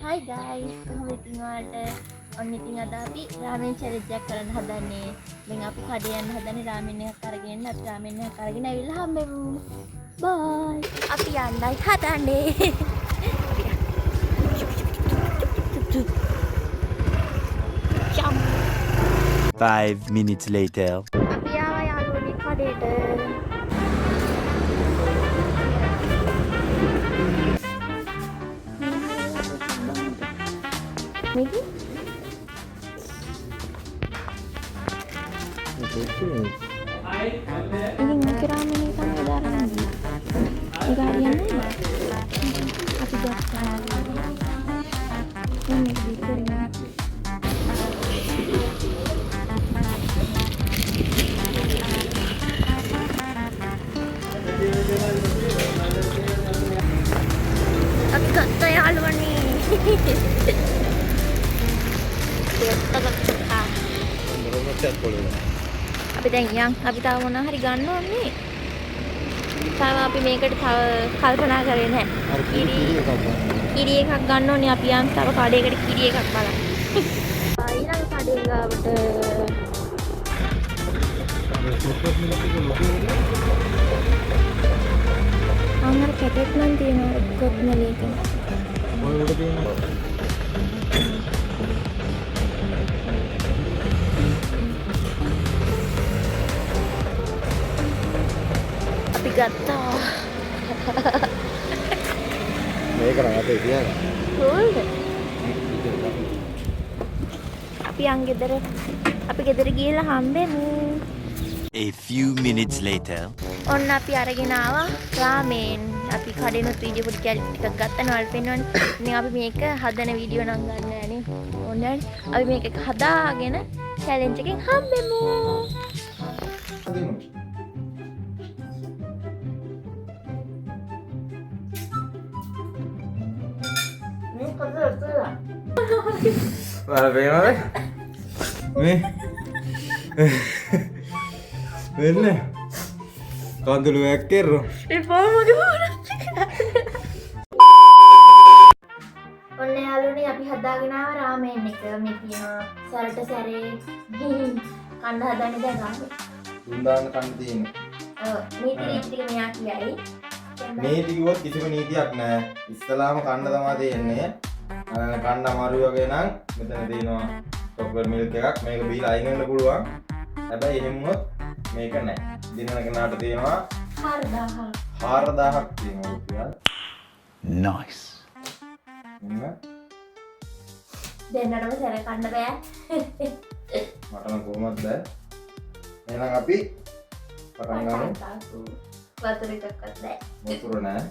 Hi guys, කොහොමද ඉතින් ඔයාලට? ඔන්න ඉතින් අද අපි රාමෙන් චැලෙන්ජ් එකක් කරන්න හදන්නේ. දැන් අපි කඩේ යන්න හදන්නේ රාමෙන් එකක් අරගෙන එන්න. අපි රාමෙන් එකක් අරගෙන ඇවිල්ලා හම්බෙමු. බයි. අපි යන්නයි හදන්නේ. 5 minutes later. අපි ආවා යාළුවනේ කඩේට. මේක ඉතින් මේක රාමෙන් එක තමයි දාගෙන ගියේ. ඒක හරියන්නේ නෑ. අපි ගත්තා. මම මේක බීට් කරගෙන අපි ගත්තා යාළුවනේ. ගත්තා ගත්තා. අපි දැන් යන් අපි තව මොනවා හරි ගන්න ඕනේ. තව අපි මේකට තව කල්පනා කරේ නැහැ. කිරි කිරි එකක් ගන්න ඕනේ. අපි යන් තව කඩේකට කිරි එකක් බලන්න. ඊළඟ කඩේ ගාවට අන්න අර පැකට් නම් තියෙනවා අර කොත්මලි එක. අපි ගත්තා. මේක නම් අතේ තියාගන්න. කෝල්ද? අපි යන් ගෙදර. අපි ගෙදර ගිහලා හම්බෙමු. A few minutes later. ඔන්න අපි අරගෙන ආවා රාමෙන්. අපි කඩේනොත් වීඩියෝ පොඩි කැලි ටිකක් ගත්තා නේද පෙන්වන්නේ. ඉතින් අපි මේක හදන වීඩියෝ නම් ගන්න නෑනේ. ඕනේ නෑනේ. අපි මේක හදාගෙන චැලෙන්ජ් එකෙන් හම්බෙමු. මේ කතා කරලා. ඔයාලා පේනවද? මේ වෙන්නේ කඳුළු වැක්කෙරෝ. එපා මගේ මූණත්. ඔන්න යාළුවනේ අපි හදාගෙන ආව රාමෙන් එක. මේ තියෙනවා සැරට සැරේ කන්න හදන්නේ දැන් රාමෙන්. තුන් දාන්න කන්න තියෙන්නේ. ඔව් නීති රීති ටික මෙයා කියයි. නීති කිව්වොත් කිසිම නීතියක් නෑ. ඉස්සලාම කන්න තමයි තියෙන්නේ. කන්න අමාරු වගේ නම් මෙතන තියෙනවා චොක්ලට් මිල්ක් එකක්. මේක බීලා අයින් වෙන්න පුළුවන්. හැබැයි එහෙම වුණොත් මේක නෑ. දිනන කෙනාට තියෙනවා 4000. 4000ක් තියෙනවා රුපියල්. Nice. මෙන්න දෙන්නටම සැර කන්න බෑ. මට නම් කොහොමත් බෑ. එහෙනම් අපි පටන් ගමු. වතුර එකක්වත් නෑ. වතුර නෑ.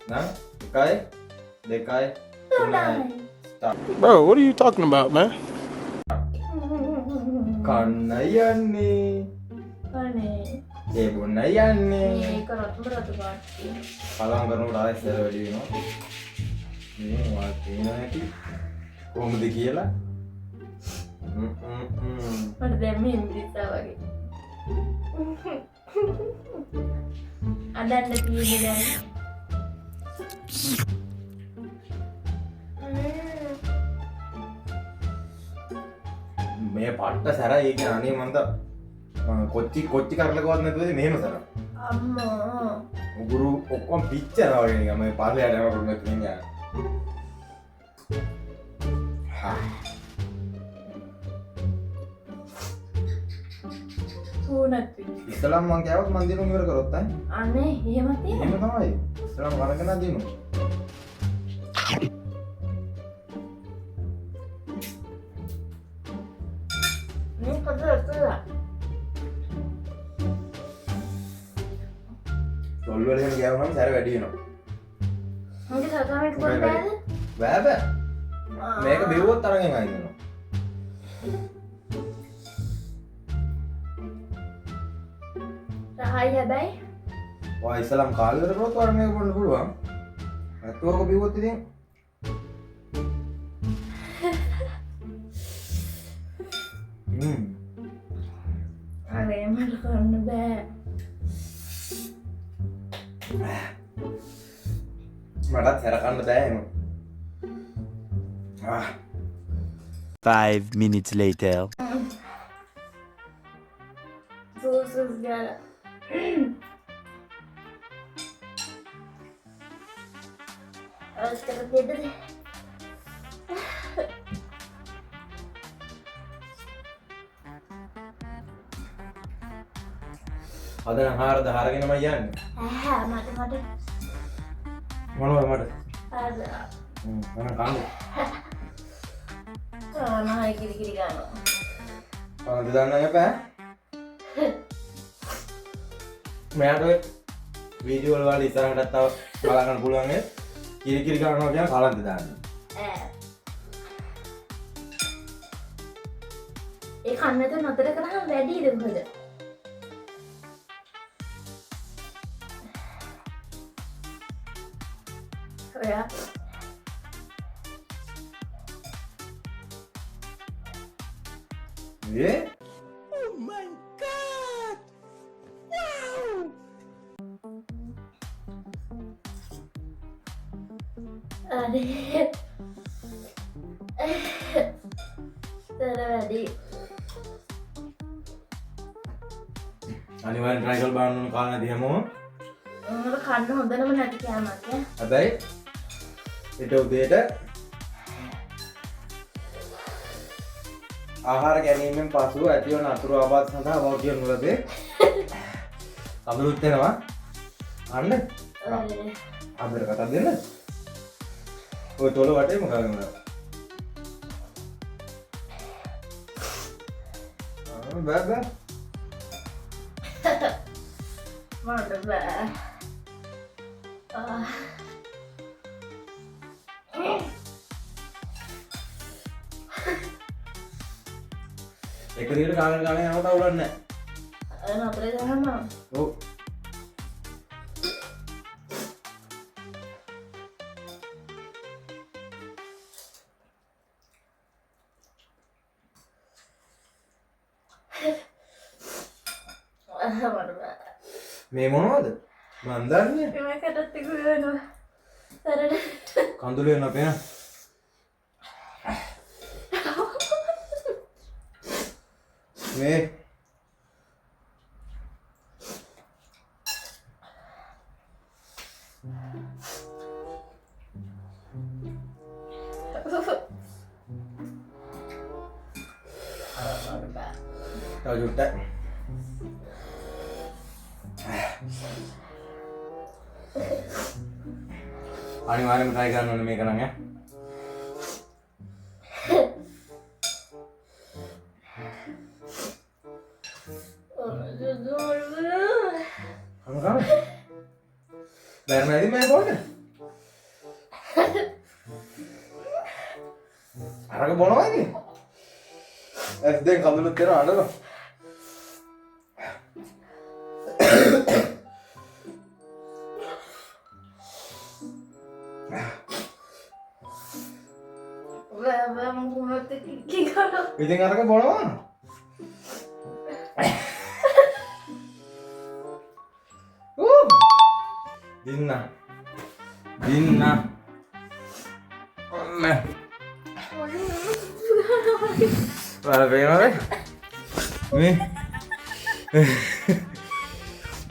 නම් 1 2 3 start. Bro, what are you talking about, man? කන්න යන්නේ. අනේ ඒ බොන්න යන්නේ. මේක රතුම රතු පාට තියෙනවා. කලවම් කරනකොට ආයෙත් සැර වැඩි වෙනවා. මේ ඔයාලා පේන හැටි කොහොමද කියලා. හ්ම් හ්ම් හ්ම්. මට දැන් මේ ඉංග්‍රීසා වගේ. අදන්න තියෙන්නේ දැන්. මේ පට්ට සැරයි. ඒ කියන්නේ අනේ මන්ද කොච්චි කොච්චි කරලකවත් නැතුවද මෙහෙම සැර. අම්මෝ. උගුරු ඔක්කොම පිච්චෙනවා වගේ නිකන් මේ පල්ලෙහාට යනකොට මෙතනින් යන. හා. හුණත් පිච්ච. ඉස්සලම් මං කෑවොත් මං දිනුම් ඉවර කරොත් ඈ. අනේ එහෙම තියෙනවා. එහෙම තමයි. ඉස්සලම් වරගෙන දිනුම්. මේ කද රතුලා. තොල් වල එහෙම ගෑවුනම සැර වැඩි වෙනවා. හොඳ සකාමෙක් බොන්න බෑද? බෑ බෑ. මේක බිව්වොත් තරගෙන් අයින් වෙනවා. රහයි හැබැයි. ඔයා ඉස්සලම් කාලේ ඉවර කරොත් ඔයාලා මේක බොන්න පුළුවන්. නැත්නම් ඔක බිව්වොත් ඉතින් හ්ම්. අනේ මට කරන්න බෑ. මටත් සැර කන්න බෑ එහෙම. 5 minutes later. සූසුස් ගාලා. ඔච්චර දෙන්නද? අද නම් 4000 අරගෙනමයි යන්නේ. ඈ මට මට මොනවද මට? අර මම කන්නේ. ආ මම කිරි කිරි ගන්නවා. ආ දෙදන්න එපා. මෙයාට ඔය වීඩියෝ වල වල ඉස්සරහටත් තව බලා ගන්න පුළුවන් ඒ කිරි කිරි ගන්නවා කියන කලන්ත දාන්න. ඈ ඒ කන්න නැතුව නතර කරාම වැඩිද කොහොමද? ඔයා ඒ Oh my God! Wow! අනේ තර වැඩි. අනිවාර්යෙන් try කරලා බලන්න ඕන කාලා නැති හැමෝම. මට කන්න හොඳනම නැති කෑමක් ඈ. හැබැයි හෙට උදේට ආහාර ගැනීමෙන් පසුව ඇතිවන අතුරු ආබාධ සඳහා වග කියනු ලැබේ. කඳුළුත් එනවා. අන්න. අනේ අපිට කතා දෙන්න. ඔය තොල වටේම කාගෙන. ආ බෑ බෑ. මට බෑ. ආ එක දිගට කාගෙන කාගෙන යනකොට අවුලක් නැහැ. අර නතර කරාම ඔව්. මට බෑ. මේ මොනවද? මන් දන්නේ. මේ කටත් එක වෙනවා. සරල. කඳුළු වෙනවා පේන. මේ මට බෑ. තව චුට්ටක්. අනිවාර්යයෙන්ම try කරන්න ඕනේ මේක නම් ඈ. කන කන. බැරම ඇති මම බොන්න. අරක බොනවා ඉතින්. ඇස් දෙකෙන් කඳුළුත් එනවා අඬනවා. බෑ බෑ මම කොහොමද කිරි කරන්නේ? ඉතින් අරක බොනවා. ඌ දින්න දින්න ඔන්න ඔයාලා පේනවද මේ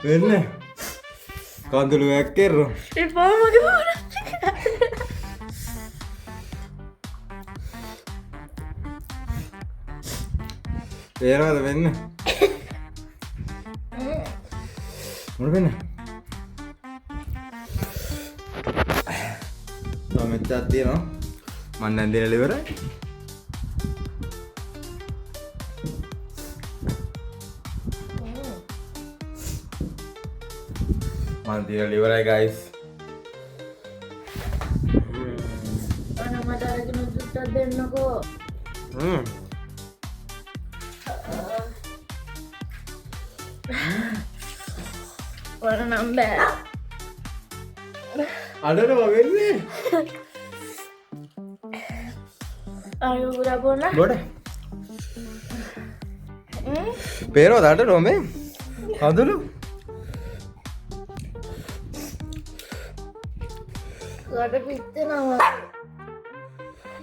වෙන්නේ කඳුළු වැක්කෙරෝ එපා මගේ මූණ. පේනවද වෙන්නේ මොන වෙන්නේ තව මෙච්චරක් තියෙනවා මං දැන් දෙන ඉවරයි. මං දීලා ඉවරයි ගයිස්. අනේ මට අරගෙන චුට්ටක් දෙන්නකෝ. ඔයාලා නම් බෑ. අඬනවා වෙන්නේ. අර උගුරා බොන්න. බොඩ. පේනවද අඬනවා මේ? කඳුළු. කට පිච්චෙනවා.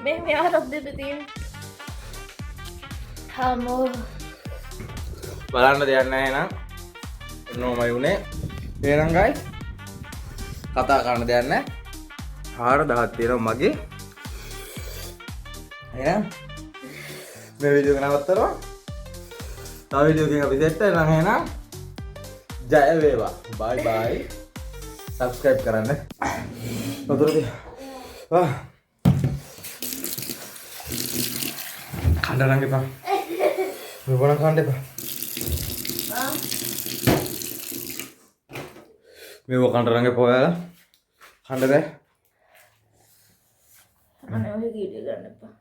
මේ මෙයාටත් දෙන්න තියෙන්නේ. හමෝ බලන්න දෙයක් නැහැ එහෙනම්. ඔන්නෝමයි උනේ. එහෙනම් ගයිස් කතා කරන්න දෙයක් නැහැ. 4000ක් තියෙනවා මගේ. එහෙනම් මේ වීඩියෝ එක නවත්තනවා. තව වීඩියෝ එකකින් අපි සෙට් වෙනවා. එහෙනම් ජය වේවා. බයි බයි. සබ්ස්ක්‍රයිබ් කරන්න. වතුර තිය. ආ. කන්න නම් එපා. මේ බොන කන්න එපා. මේව කන්න නම් එපා ඔයාලා. කන්න බෑ. අනේ ඔය වීඩියෝ ගන්න එපා.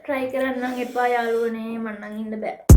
ට්‍රයි කරන්න නම් එපා යාළුවනේ, මං නම් ඉන්න බෑ.